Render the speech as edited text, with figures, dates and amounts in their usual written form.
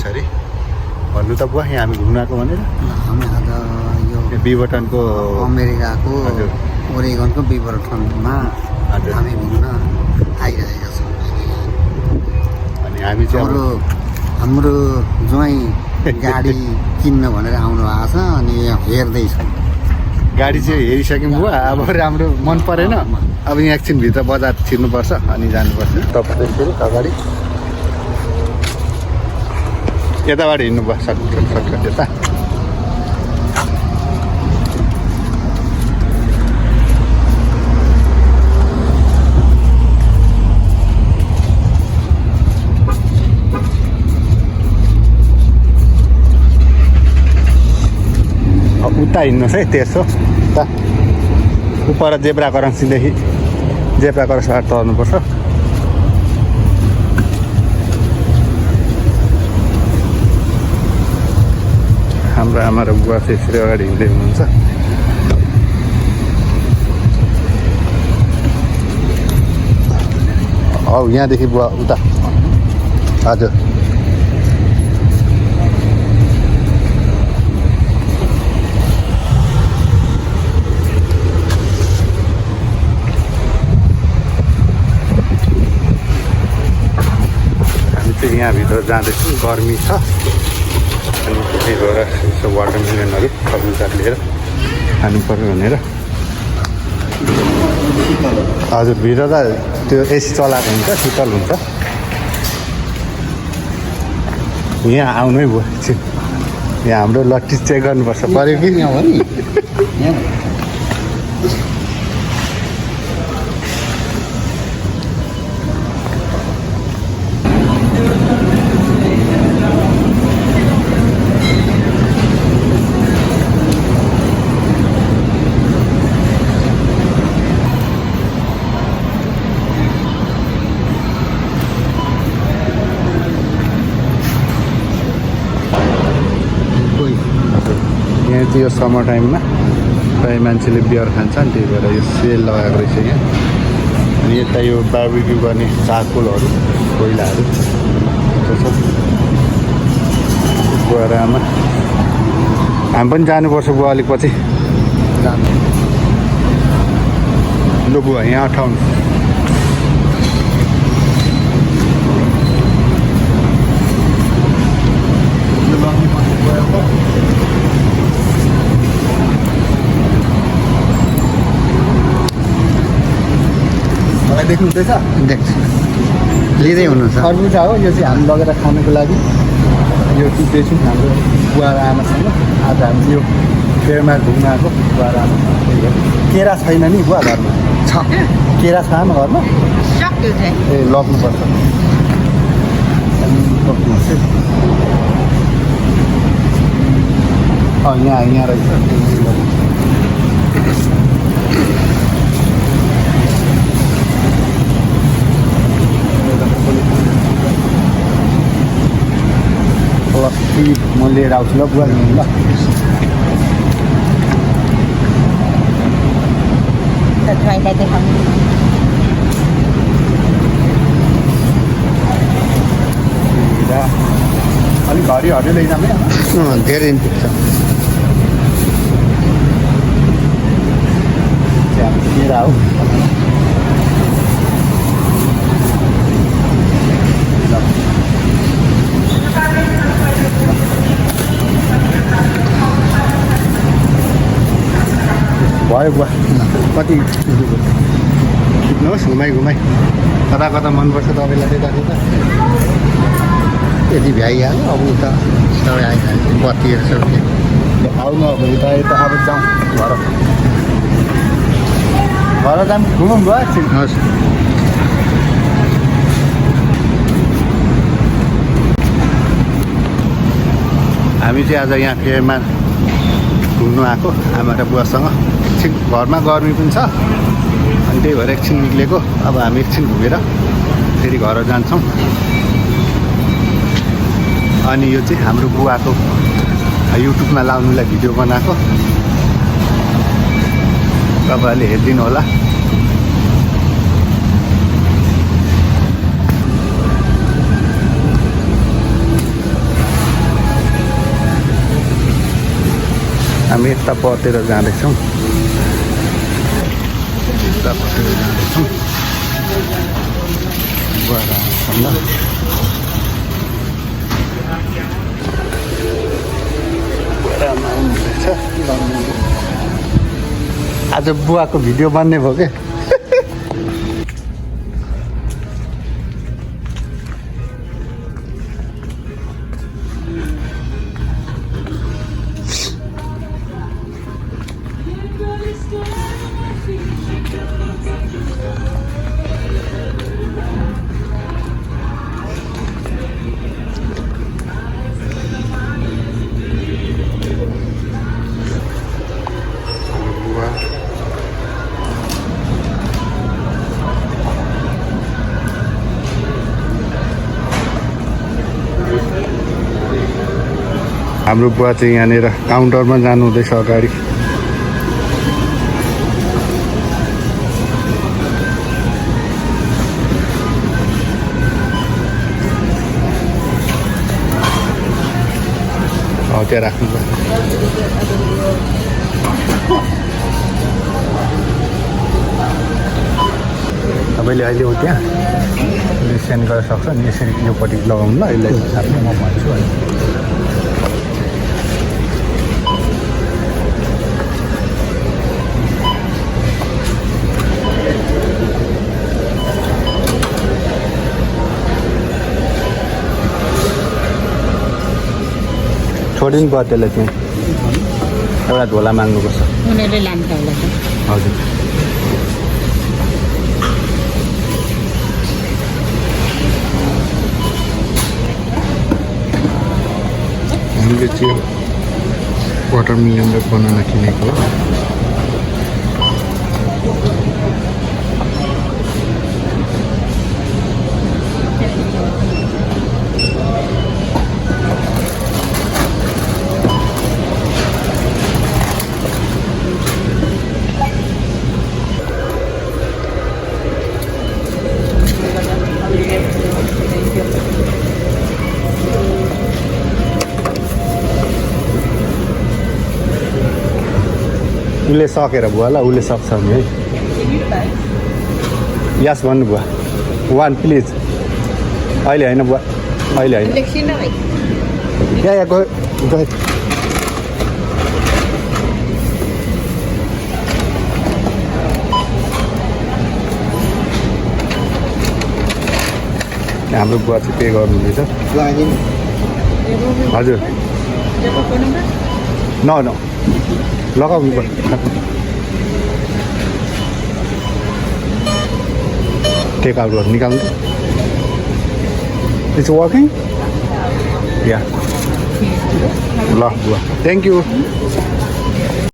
अरे भन्नु त बुवा यहाँ हामी घुम्न आएको भनेर हामी आज यो बिबटनको अमेरिकाको हजुर ओरेगनको बिबटनमा हजुर हामी घुम्न आइरहेका छौँ। अनि हामी चाहिँ हाम्रो ज्वाइँ गाडी किन्न भनेर आउनु भएको छ अनि हेर्दैछौँ। गाडी चाहिँ हेरिसक्यौँ बुवा अब राम्रो मन परेन अब यहाँ एकछिनभित्र बजार छिर्नुपर्छ अनि जानुपर्छ तपाईँ फेरि अगाडि यताबाट हिँड्नु भयो सर्टकट यता उता हिँड्नुहोस् है तेर्सो उता उपर जेब्रा क्रसिङदेखि जेब्रा क्रसबाट तर्नुपर्छ। हाम्रो आमा र बुवा चाहिँ यसरी अगाडि हिँड्दै हुनुहुन्छ। हौ यहाँदेखि बुवा उता हजुर यहाँभित्र जाँदैछौँ गर्मी छ अनि त्यही भएर यसो वाटरमेलनहरू खरबुजाहरू लिएर खानु पर्यो भनेर हजुर भित्र त त्यो एसी चलाएको हुन्छ शीतल हुन्छ यहाँ आउनै भयो एकछिन यहाँ हाम्रो लट्ठी चेक गर्नुपर्छ पऱ्यो कि यहाँ हो नि यहाँ चाहिँ यो समर टाइममा प्रायः मान्छेले बियर खान्छ नि त्यही भएर यो सेल लगाएको रहेछ यहाँ अनि यता यो बार्बिक्यू गर्ने चारकोलहरू कोइलाहरू गएर आमा हामी पनि जानुपर्छ बुवा अलिक पछि लु बुवा यहाँ अठाउनु देख्नु हुँदैछ देख्छु लिँदै हुनुहुन्छ। खरबुजा हो यो चाहिँ हामी लगेर खानुको लागि यो टिप्दैछौँ हाम्रो बुवा र आमासँग आज हामी यो फेयरमा घुम्न आएको बुवा र आमासँग त्यही हो केरा छैन नि बुवा घरमा छ केरा छ आमा घरमा ए लग्नुपर्छ अनि लग्नुहोस् है यहाँ रहेछ म लिएर आउँछु ल बुवा ल अलिक घरि हरियो लैजाउँ है धेरै पुग्छ। केरा हो भयो बुवा कति खिच्नुहोस् घुमाइ कता कता मनपर्छ तपाईँलाई त्यता त्यता यति भ्याइहाल्यो अब उता सबै आइहाल्यो बत्तीहरू सबै आउनु अब उता यता अब जाउँ घर जाउँ घुमौँ भयो एकछिन हस् हामी चाहिँ आज यहाँ फेयरमा घुम्नु आएको आमा र बुवासँग एकछिन घरमा गर्मी पनि छ अनि त्यही भएर एकछिन निक्लेको अब हामी एकछिन घुमेर फेरि घर जान्छौँ। अनि यो चाहिँ हाम्रो बुवाको युट्युबमा लाउनुलाई भिडियो बनाएको तपाईँहरूले हेरिदिनु होला। हामी यता पतिर जाँदैछौँ यतापट्टि जाँदैछौँ बुवा आज बुवाको भिडियो बन्ने भयो क्या हाम्रो बुवा चाहिँ यहाँनिर काउन्टरमा जानु हुँदैछ अगाडि हो त्यहाँ राख्नु तपाईँले अहिले हो त्यहाँ सेन्ड गर्न सक्छ नि यसरी योपट्टि लगाउनु ल यसलाई साथमा म भन्छु अहिले छोडिदिनु पर्यो त्यसलाई चाहिँ एउटा झोला माग्नुपर्छ उनीहरूले लान्छ होला त हजुर हामीले चाहिँ वाटरमेलन र बनाना किनेको हो उसले सकेर बुवा ल उसले सक्छ नि है यस भन्नु बुवा वान प्लिज अहिले होइन बुवा अहिले होइन यहाँ गयो हाम्रो बुवा चाहिँ पे गर्नुहुँदैछ हजुर न लगाउनु पर्छ टेक आउट गर्नु निकाल्नु इट्स वर्किङ या ल बुवा थ्याङ्क यू